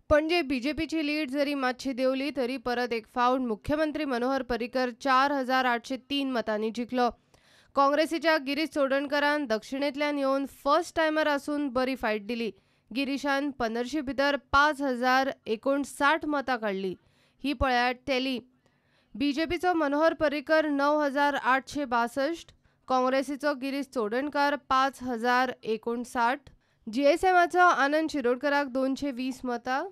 Panaji बीजेपीची lead जरी मातशी देंवली तरी परत एक फावट मुख्यमंत्री मनोहर पर्रीकर 4803 मतांनी जिखलो. काँग्रेसीच्या गिरीश चोडणकरान दक्षिणेंतल्यान येवन फर्स्ट टायमर आसून बरी फायट दिली. गिरीशान 1500 भितर 5059 मतां काडली. ही पळयात टॅली. बीजेपीचो मनोहर पर्रीकर 9862, काँग्रेसीचो गिरीश चोडणकर 5059, जीएसएमाचो आनंद शिरोडकराक 220 मतां,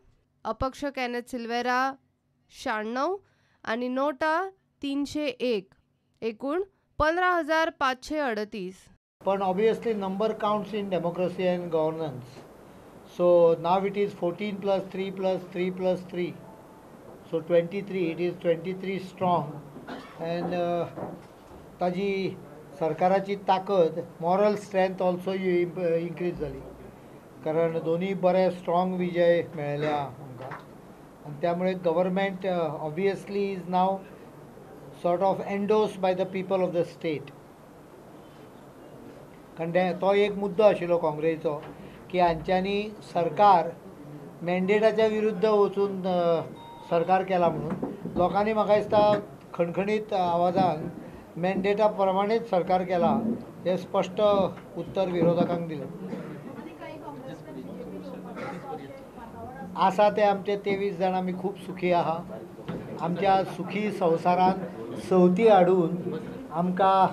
अपक्ष कॅनथ सिल्वेरा 96 आनी नोटा 301, एकूण 15,538. पण obviously number counts in democracy and governance. So now it is 14 + 3 + 3 + 3, so 23. It is 23 strong and ताजी सरकाराची ताकद, मॉरल स्ट्रेंथ ऑल्सो इन्क्रीज जाली, कारण दोनूय बरे स्ट्रॉंग विजय मेळ्ळ्या आमकां आनी त्यामुळे government obviously is now sort of endorse by the people of the state. कारण तो एक मुद्दो आशिल्लो काँग्रेसीचो की हांच्यांनी सरकार मॅन्डेटाच्या विरुद्ध वचून सरकार केला म्हणून लोकांनी म्हाका दिसता खणखणीत आवाजान मॅन्डेटा प्रमाणेच सरकार केला हें स्पश्ट उत्तर विरोधकांक दिलें. आसा ते आमचे 23 जाण आमी खूब सुखी आहा. आमच्या सुखी संवसारान सवती हाडून आमकां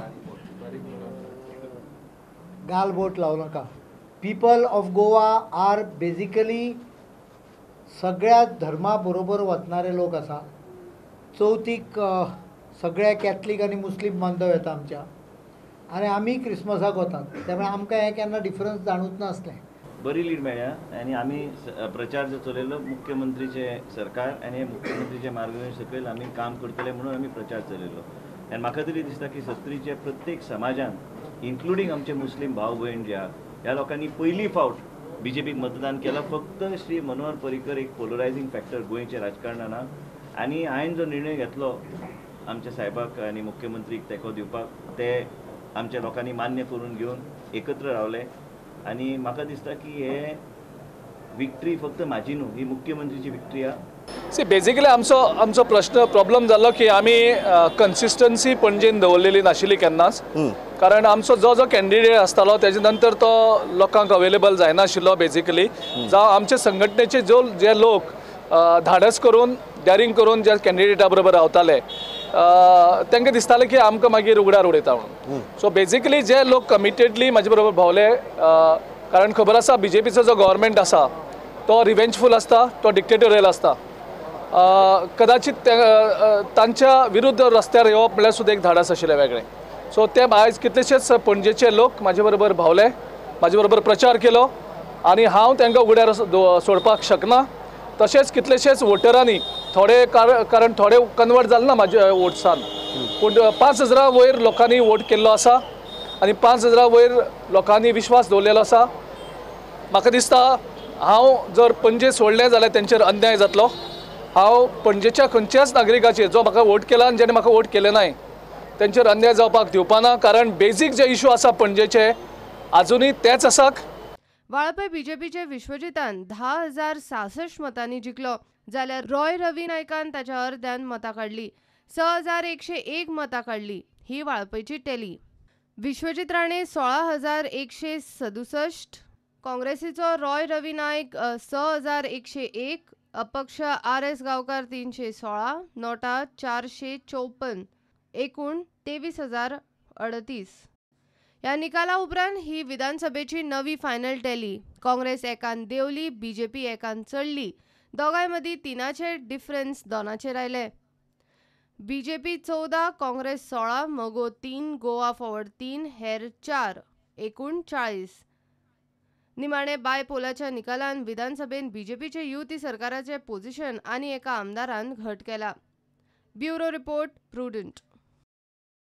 गालबोट लावं नाका. People of Goa are basically सगळ्या धर्मा बरोबर वचणारे लोक आसा. चवथीक सगळे कॅथलीक आनी मुस्लीम बांधव येता आमच्या आनी आमी क्रिसमसाक वतात, त्यामुळे आमकां हें केन्ना डिफरन्स जाणूच नासलें. बरी लीड मेळ्ळ्या आनी आमी प्रचार जो चलयलो मुख्यमंत्रीचे सरकार आनी मुख्यमंत्रीचे मार्गदर्शन सकयल आमी काम करतले म्हणून आमी प्रचार चलयलो. आनी म्हाका तरी दिसता की सत्तरीचे प्रत्येक समाजान इन्क्लुडींग आमचे मुस्लीम भाव भयण जे आहा ह्या लोकांनी पयली फावट बीजेपीक मतदान केलां. फक्त श्री मनोहर पर्रीकर एक पोलरायझींग फॅक्टर गोंयच्या राजकारणान आनी हांवें जो निर्णय घेतलो आमच्या साहेबाक आनी मुख्यमंत्रीक तेंको दिवपाक ते आमच्या लोकांनी मान्य करून घेवन एकत्र रावले आनी म्हाका दिसता की हे विक्ट्री फक्त म्हाजी न्हू, ही मुख्यमंत्रीची विक्ट्री आहा. सी बेजिकली आमचो आमचो प्रश्न प्रॉब्लम जालो की आमी कन्सिस्टन्सी पणजेन दवरलेली नाशिल्ली केन्नाच, कारण आमचो जो जो कॅन्डिडेट आसतालो तेजे नंतर तो लोकांक अवेलेबल जायनाशिल्लो. बेजिकली जावं आमचे संघटनेचे जो जे लोक धाडस करून डॅरिंग करून ज्या कॅन्डिडेटा बरोबर रावताले तांकां दिसतालें की आमकां मागीर उगडार उडयता म्हणून. सो बेजिकली जे लोक कमिटेडली म्हाजे बरोबर भोंवले, कारण खबर आसा बीजेपीचो जो गव्हर्मेंट आसा तो रिवेंजफूल आसता, तो डिक्टेटोरियल आसता. कदाचित तांच्या विरुद्ध रस्त्यार येवप म्हळ्यार सुद्दां एक धाडस आशिल्लें वेगळें. सो ते आयज कितलेशेच पणजेचे लोक म्हाजे बरोबर भोंवले, म्हाजे बरोबर प्रचार केलो आनी हांव तांकां उगड्यार सोडपाक शकना. तशेंच कितलेशेच वोटरांनी थोडे कारण थोडे कन्वर्ट जाले ना म्हाजे वोट्सान, पूण 5000 वयर लोकांनी वोट केल्लो आसा आनी 5000 वयर लोकांनी विश्वास दवरलेलो आसा. म्हाका दिसता हांव जर पणजे सोडलें जाल्यार तेंचेर अन्याय जातलो. हांव पणजेच्या खंयच्याच नागरिकाचेर जो म्हाका वोट केला आनी जेणे म्हाका वोट केले नाय तेंचेर अन्याय जावपाक दिवपाना, कारण बेजीक जे इशू आसा पणजेचे आजुनूय तेच आसात. वाळपय बीजेपीचे विश्वजितान 10,066 मतांनी जिखलो, जाल्यार रॉय रवी नायकान ताच्या अर्द्यान मतां काडली, 6101 मतां काडली. ही वाळपयची टॅली. विश्वजीत राणे 16,167, काँग्रेसीचो रॉय रवी नायक 6101, अपक्ष आर एस गांवकार 316, नोटा 454, एकूण 23,038. ह्या निकाला उपरांत ही विधानसभेची नवी फायनल टॅली. काँग्रेस एकान देंवली, बीजेपी एकान चडली. दोगांय मदीं 3 डिफरन्स 2 आयले. बीजेपी 14, काँग्रेस 16, मगो 3, गोवा फॉरवर्ड 3, हेर 4, एकूण 40. निमाणे बायपोलाच्या निकालान विधानसभेन बीजेपीचे युती सरकाराचे पोझिशन आनी एका आमदारान घट केला. Bureau report, Prudent.